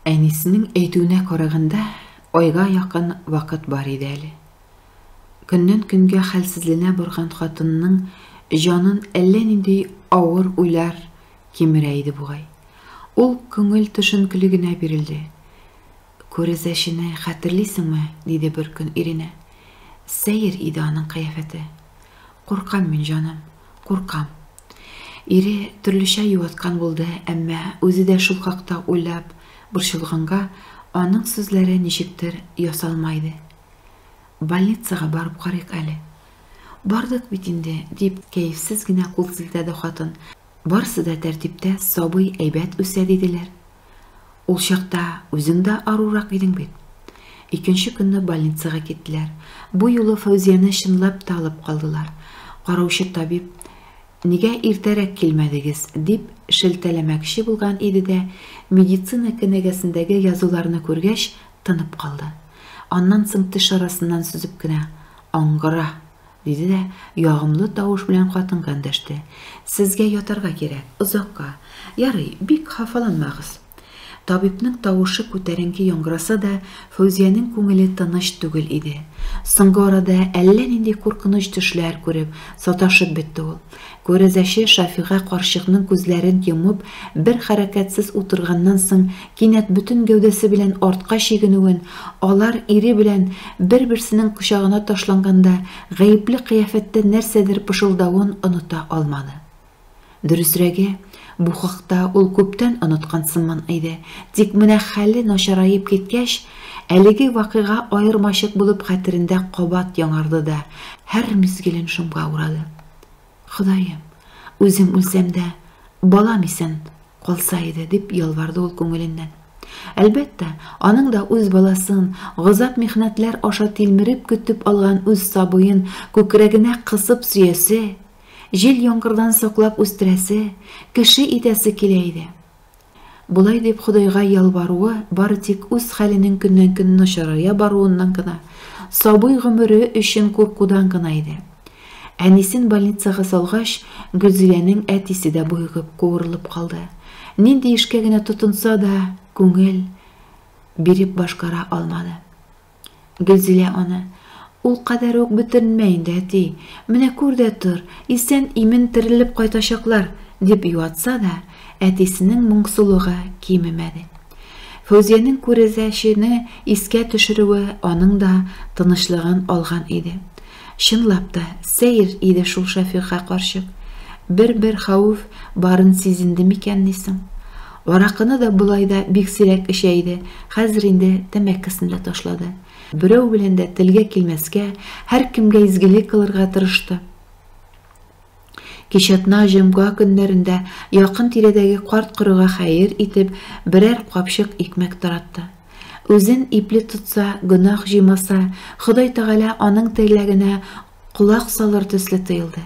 Әнисенең әйтүенә караганда, айга якын вакыт бар иде әле. Көннән көнгә хәлсезләнә барган хатынның җанын әллә нинди авыр уйлар кимерә иде бугай. Ул күңел төшенкелегенә бирелде. Күрәзәчене хәтерлисеңме? диде бер көн иренә. Сәер иде аның кыяфәте. Куркам мин, җаным, куркам. Ире төрлечә юаткан булды, әмма үзе дә шул хакта уйлап борчылганга, аның сүзләре ничектер ясалма иде. Больницага барып карыйк әле. Бардык бит инде, дип кәефсез генә кул селтәде хатын. Барысы да тәртиптә, сабый әйбәт үсә, диделәр. Ул чакта үзең дә арурак идең бит. Икенче көнне больницага киттеләр. Бу юлы Фәүзияне чынлап та алып калдылар. Караучы табиб, Нигә иртәрәк килмәдегез? дип шелтәләмәкче булган иде дә, медицина кенәгәсендәге язуларны күргәч, тынып калды. Аннан соң теш арасыннан сөзеп кенә, Аңгыра! Диде дә ягымлы тавыш белән хатынга эндәште. Сезгә ятарга кирәк, озакка. Ярый, бик хафаланмагыз. Табибның тавышы күтәренке яңгыраса да, Фәүзиянең күңеле тыныч түгел иде. Соңгы арада әллә нинди куркыныч төшләр күреп, саташып бетте ул. Күрәзәче Шафига карчыкның күзләрен йомып, бер хәрәкәтсез утырганнан соң, кинәт бөтен гәүдәсе белән артка чигенүен, алар ире белән бер-берсенең кочагына ташланганда, гаепле кыяфәттә нәрсәдер пышылдавын оныта алмады. Дөресрәге, бу хакта ул күптән оныткан сыман иде, тик менә хәле начараеп киткәч, әлеге вакыйга аермачык булып хәтерендә кабат яңарды да һәр мизгелен шомга урады. Ходаем, үзем үлсәм дә, балам исән калса иде, дип ялварды ул күңеленнән. Әлбәттә, аның да үз баласын, газап-михнәтләр аша тилмереп көтеп алган үз сабыен күкрәгенә кысып сөясе, җил-яңгырдан саклап үстерәсе, кеше итәсе килә иде. Болай дип Ходайга ялваруы бары тик үз хәленең көннән-көн начарая баруыннан гына, сабый гомере өчен куркудан гына иде. Әнисен больницага салгач, Гөлзиләнең әтисе дә боегып, куырылып калды. Нинди эшкә генә тотынса да, күңел биреп башкара алмады. Гөлзилә аны, Ул кадәр үк бетеренмә инде, әти. Менә күр дә тор, исән-имин терелеп кайтачаклар, дип юатса да, әтисенең моңсулыгы кимемәде. Фәүзиянең күрәзәчене искә төшерүе аның да тынычлыгын алган иде. Чынлап та, сәер иде шул Шәфыйка карчык. Бер-бер хәвеф барын сизенде микәнни соң? Аракыны да болай да бик сирәк эчә иде, хәзер инде тәмәкесен дә ташлады. Берәү белән дә телгә килмәскә, һәркемгә изгелек кылырга тырышты. Кичатна, җомга көннәрендә якын тирәдәге карт-корыга хәер итеп, берәр капчык икмәк таратты. Үзен ипле тотса, гөнаһ җыймаса, Ходай Тәгалә аның теләгенә колак салыр төсле тоелды.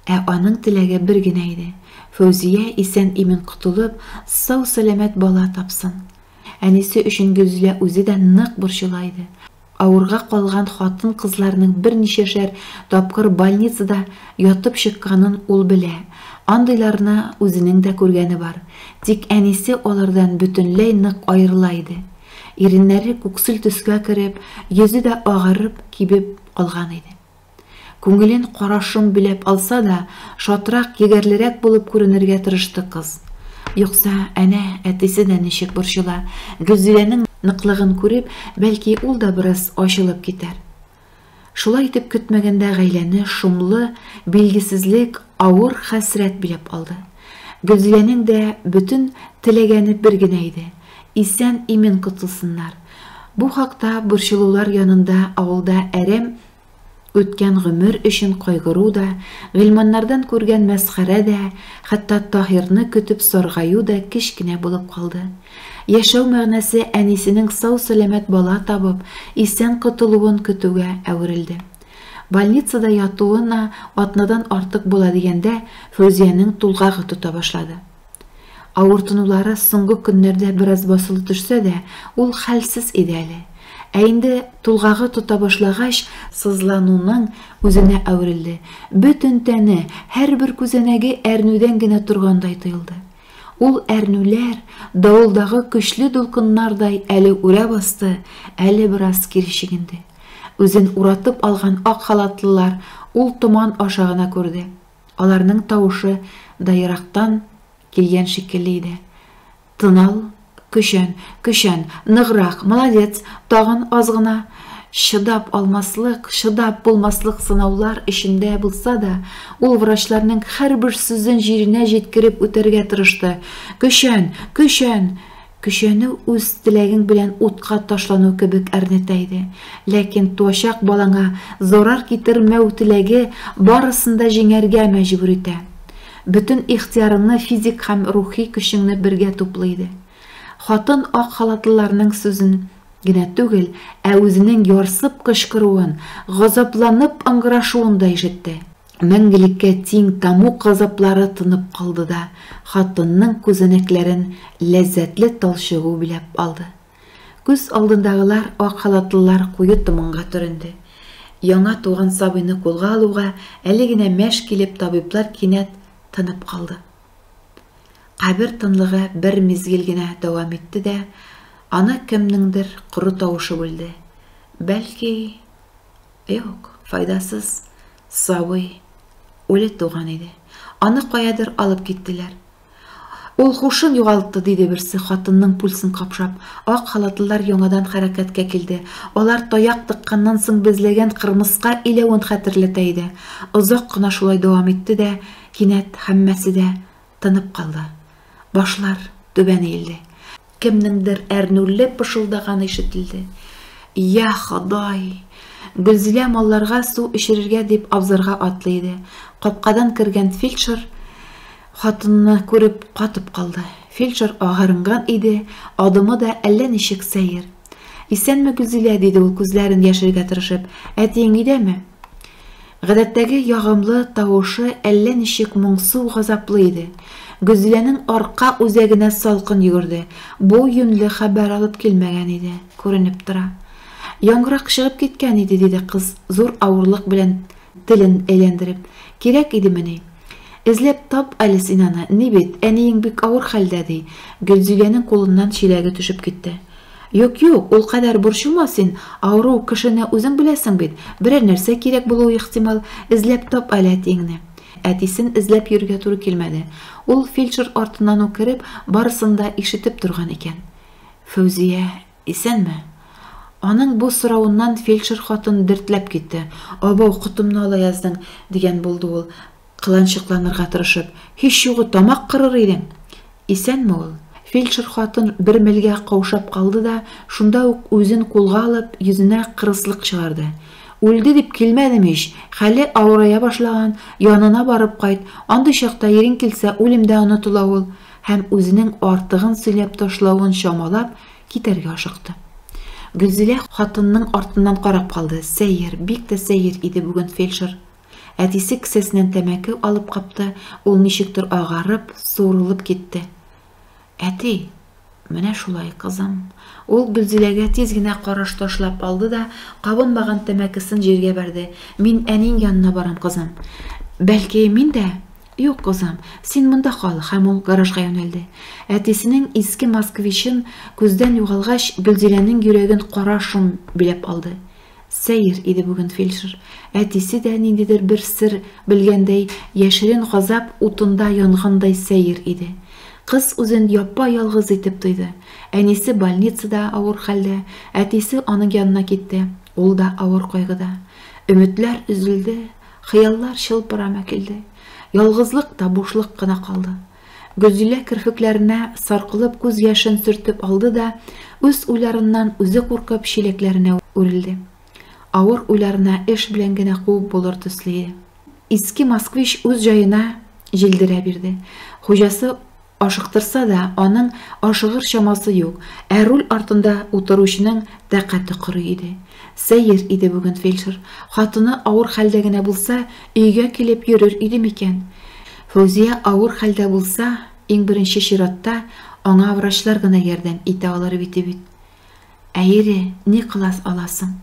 Ә аның теләге бер генә иде, Фәүзия исән-имин котылып, сау-сәламәт бала тапсын. Әнисе өчен Гөлзилә үзе дә нык борчыла иде. Авырга калган хатын-кызларның берничәшәр тапкыр больницада ятып чыкканын ул белә. Андыйларны үзенең дә күргәне бар. Тик әнисе алардан бөтенләй нык аерыла иде. Иреннәре күксел төскә кереп, йөзе дә агарып, кибеп калган иде. Күңелен кара шом биләп алса да, шатрак, егәрлерәк булып күренергә тырышты кыз. Юкса, әнә, әтисе дә ничек борчыла. Гөлзиләнең ныклыгын күреп, бәлки, ул да бераз ачылып китәр. Шулай итеп, көтмәгәндә гаиләне шомлы билгесезлек, авыр хәсрәт биләп алды. Гөлзиләнең дә бөтен теләгәне бер генә иде, исән-имин котылсыннар. Бу хакта борчылулар янында авылда әрәм үткән гомер өчен кайгыру да, Гыйльманнардан күргән мәсхәрә дә, хәтта Таһирны көтеп саргаю да кечкенә булып калды. Яшәү мәгънәсе әнисенең сау-сәламәт бала табып, исән котылуын көтүгә әверелде. Больницада ятуына атнадан артык була дигәндә, Фәүзиянең тулгагы тота башлады. Авыртынулары соңгы көннәрдә бераз басылып төшсә дә, ул хәлсез иде әле. Ә инде тулгагы тота башлагач, сызлануның үзенә әверелде. Бөтен тәне, һәрбер күзәнәге әрнүдән генә торгандай тоелды. Ул әрнүләр, давылдагы көчле дулкыннардай әле үрә басты, әле бераз кире чигенде. Үзен уратып алган ак халатлылар ул томан аша гына күрде. Аларның тавышы да ерактан килгән шикелле иде. Тын ал, көчән, көчән, ныграк, молодец, тагын аз гына. Чыдап алмаслык, чыдап булмаслык сынаулар эчендә булса да, ул врачларның һәрбер сүзен җиренә җиткереп үтәргә тырышты. Көчән, көчән! Көчәнү үз теләгең белән утка ташлану кебек әрнетә иде. Ләкин туачак балаңа зарар китермәү теләге барысын да җиңәргә мәҗбүр итә. Бөтен ихтыярыңны, физик һәм рухи көчеңне бергә туплый иде. Хатын ак халатлыларның сүзен генә түгел, ә үзенең ярсып кычкыруын, газапланып ыңгырашуын да ишетте. Мәңгелеккә тиң тәмуг газаплары тынып калды да, хатынның күзәнәкләрен ләззәтле талчыгу биләп алды. Күз алдындагылар ак халатлылар куе томанга төренде. Яңа туган сабыйны кулга алуга әле генә мәш килеп табиблар кинәт тынып калды. Кабер тынлыгы бер мизгел генә дәвам итте дә, аны кемнеңдер коры тавышы бүлде. Бәлки, юк, файдасыз, сабый үле туган иде. Аны каядыр алып киттеләр. Ул хушын югалтты, диде берсе, хатынның пульсын капшап. Ак халатлылар яңадан хәрәкәткә килде. Алар таяк тыкканнан соң безләгән кырмыска иләвен хәтерләтә иде. Озак кына шулай дәвам итте дә, кинәт һәммәсе дә тынып калды. Башлар түбән иелде. Кемнеңдер әрнүле пышылдаганы ишетелде. Я Ходай! Гөлзилә малларга су эчерергә дип абзарга атлый иде. Капкадан кергән фельдшер Хатынны күреп катып калды. Фельдшер агарынган иде, адымы да әллә ничек сәер. Исәнме, Гөлзилә, диде ул күзләрен яшерергә тырышып. Әтиең өйдәме? Гадәттәге ягымлы тавышы әллә ничек моңсу, газаплы иде. Гөлзиләнең арка үзәгенә салкын йөгерде. Бу юньле хәбәр алып килмәгән иде, күренеп тора. Яңгырак чыгып киткән иде, диде кыз, зур авырлык белән телен әйләндереп. Кирәк идемени? Эзләп тап әле син аны, ни бит, әниең бик авыр хәлдә, ди. Гөлзиләнең кулыннан чиләге төшеп китте. Юк, юк, ул кадәр борчылма син, авыру кешене үзең беләсең бит, берәр нәрсә кирәк булуы ихтимал, эзләп тап әле әтиеңне. Әтисен эзләп йөрергә туры килмәде. Ул фельдшер артыннан ук кереп, барысын да ишетеп торган икән. Фәүзия Исәнме? Аның бу соравыннан фельдшер хатын дертләп китте. Абау, котымны ала яздың, дигән булды ул, кыланчыкланырга тырышып. Һич югы тамак кырыр идең. Исәнме ул? Фельдшер хатын бер мәлгә каушап калды да, шунда ук үзен кулга алып, йөзенә кырыслык чыгарды. Үлде дип килмәдем ич, хәле авырая башлаган, янына барып кайт, андый чакта ирең килсә, үлем дә онытыла ул. Һәм үзенең артыгын сөйләп ташлавын чамалап, китәргә ашыкты. Гөлзилә хатынның артыннан карап калды. Сәер, бик тә сәер иде бүген фельдшер. Әтисе кесәсеннән тәмәке алып капты, ул ничектер агарып, суырылып китте. Әти, менә шулай, кызым. Ул Гөлзиләгә тиз генә караш ташлап алды да, кабынмаган тәмәкесен җиргә бәрде. Мин әниең янына барам, кызым. Бәлки, мин дә? Юк, кызым, син монда кал, һәм ул гаражга юнәлде. Әтисенең иске москвичын күздән югалгач, Гөлзиләнең йөрәген кара шом биләп алды. Сәер иде бүген фельдшер. Әтисе дә ниндидер бер сер белгәндәй, яшерен газап утында янгандай сәер иде. Кыз үзен япа-ялгыз итеп тойды. Әнисе больницада авыр хәлдә, әтисе аның янына китте, ул да авыр кайгыда. Өметләр өзелде, Хыяллар чылпырама килде. Ялгызлык та бушлык кына калды. Гөлзилә керфекләренә саркылып күз яшен сөртеп алды да, үз уйларыннан үзе куркып чиләкләренә үрелде. Авыр уйларына эш белән генә куып булыр төсле иде. Иске Москвич үз җаена җилдерә бирде. Хуҗасы Ашыктырса да, аның ашыгыр чамасы юк, ә руль артында утыручының тәкате корый иде. Сәер иде бүген фельдшер. Хатыны авыр хәлдә генә булса, өйгә килеп йөрер иде микән? Фәүзия авыр хәлдә булса, иң беренче чиратта аңа врачлар гына ярдәм итә алыр бит бит. Ә ире ни кыла ала соң?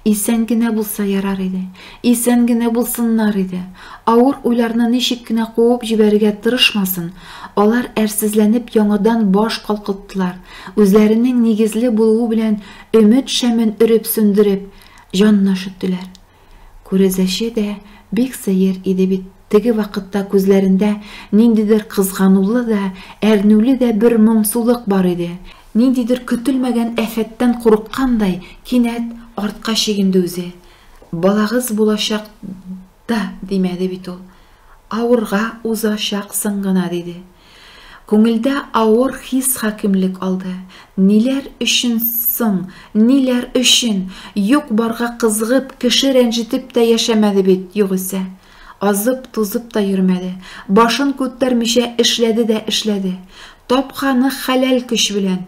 Исән генә булса ярар иде. Исән генә булсыннар иде. Авыр уйларны ничек кенә куып җибәрергә тырышмасын, алар әрсезләнеп яңадан баш калкыттылар, үзләренең нигезле булуы белән өмет шәмен өреп сүндереп, җанны өшеттеләр. Күрәзәче дә бик сәер иде бит, теге вакытта күзләрендә ниндидер кызганулы да, әрнүле дә бер моңсулык бар иде. Ниндидер көтелмәгән афәттән курыккандай, кинәт артка чигенде үзе. Балагыз булачак да димәде бит ул. Авырга узачаксың гына, диде. Күңелдә авыр хис хакимлек алды. Ниләр өчен соң, ниләр өчен? Юк-барга кызыгып, кеше рәнҗетеп тә яшәмәде бит, югыйсә. Азып-тузып та йөрмәде. Башын күтәрмичә эшләде дә эшләде. Тапканы хәләл көч белән.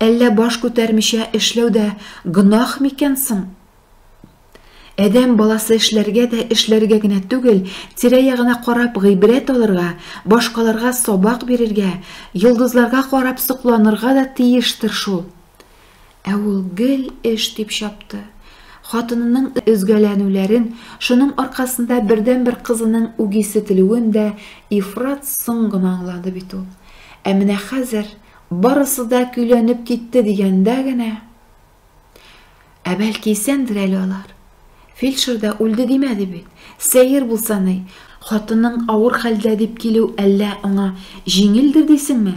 Әллә баш күтәрмичә эшләү дә гөнаһ микән соң? Адәм баласы эшләргә дә эшләргә генә түгел, тирә-ягына карап гыйбрәт алырга, башкаларга сабак бирергә, йолдызларга карап сокланырга да тиештер шул. Ә ул гел эш дип чапты. Хатынының өзгәләнүләрен, шуның аркасында бердәнбер кызының үгисетелүен дә ифрат соң гына аңлады бит ул. Ә менә хәзер барысы да көйләнеп китте дигәндә генә... Ә бәлки исәндер әле алар? Фельдшер да үлде димәде бит. Сәер булса ни, хатының авыр хәлдә дип килү әллә аңа җиңелдер дисеңме?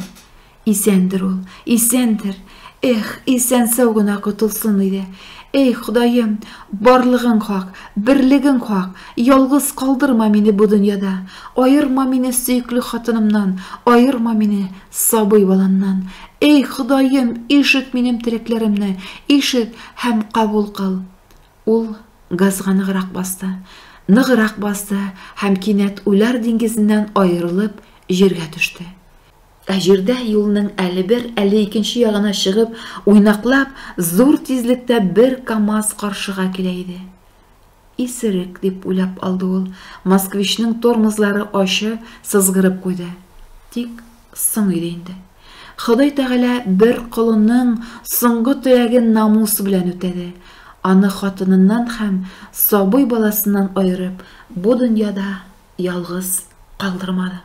Исәндер ул, исәндер. Эх, исән-сау гына котылсын иде. Эй, Ходаем, барлыгың хак, берлегең хак, ялгыз калдырма мине бу дөньяда. Аерма мине сөекле хатынымнан, аерма мине сабый баламнан. Эй, Ходаем, ишет минем теләкләремне, ишет һәм кабул кыл. Ул газга ныграк басты, ныграк басты һәм кинәт уйлар диңгезеннән аерылып җиргә төште. Ә җирдә юлның әле бер, әле икенче ягына чыгып, уйнаклап, зур тизлектә бер КАМАЗ каршыга килә иде. Исерек, дип уйлап алды ул. Москвичның тормозлары ачы сызгырып куйды. Тик соң иде инде. Ходай Тәгалә бер колының соңгы теләген намус белән үтәде. Аны хатыныннан һәм сабый баласыннан аерып, бу дөньяда ялгыз калдырмады.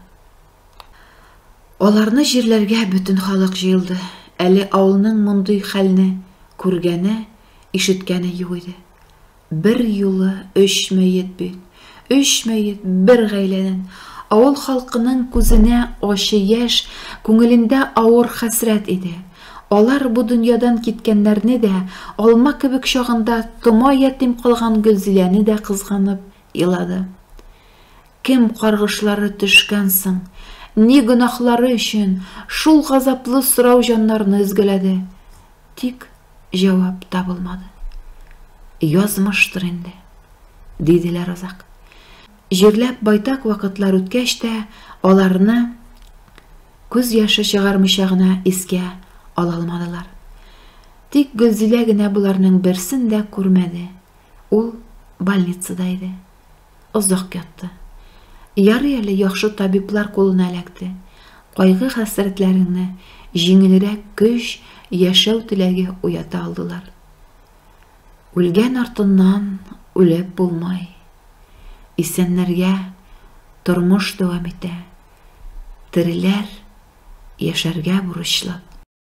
Аларны җирләргә бөтен халык җыелды. Әле авылның мондый хәлне күргәне, ишеткәне юк иде. Бер юлы өч мәет бит. Өч мәет бер гаиләдән. Авыл халкының күзенә ачы яшь, күңелендә авыр хәсрәт иде. Алар бу дөньядан киткәннәрне дә, алма кебек чагында тома ятим калган Гөлзиләне дә кызганып елады. Кем каргышлары төшкән соң? Ни гөнаһлары өчен шул газаплы сорау җаннарны өзгәләде? Тик җавап табылмады. Язмыштыр инде, диделәр озак. Җирләп байтак вакытлар үткәч тә, аларны күз яше чыгармыйча гына искә ала алмадылар. Тик Гөлзилә генә боларның берсен дә күрмәде. Ул больницада иде. Озак ятты. Ярый әле яхшы табиблар кулына эләкте. Кайгы-хәсрәтләреңне җиңелрәк көч, яшәү теләге уята алдылар. Үлгән артыннан үлеп булмай. Исәннәргә тормыш дәвам итә. Тереләр яшәргә бурычлы.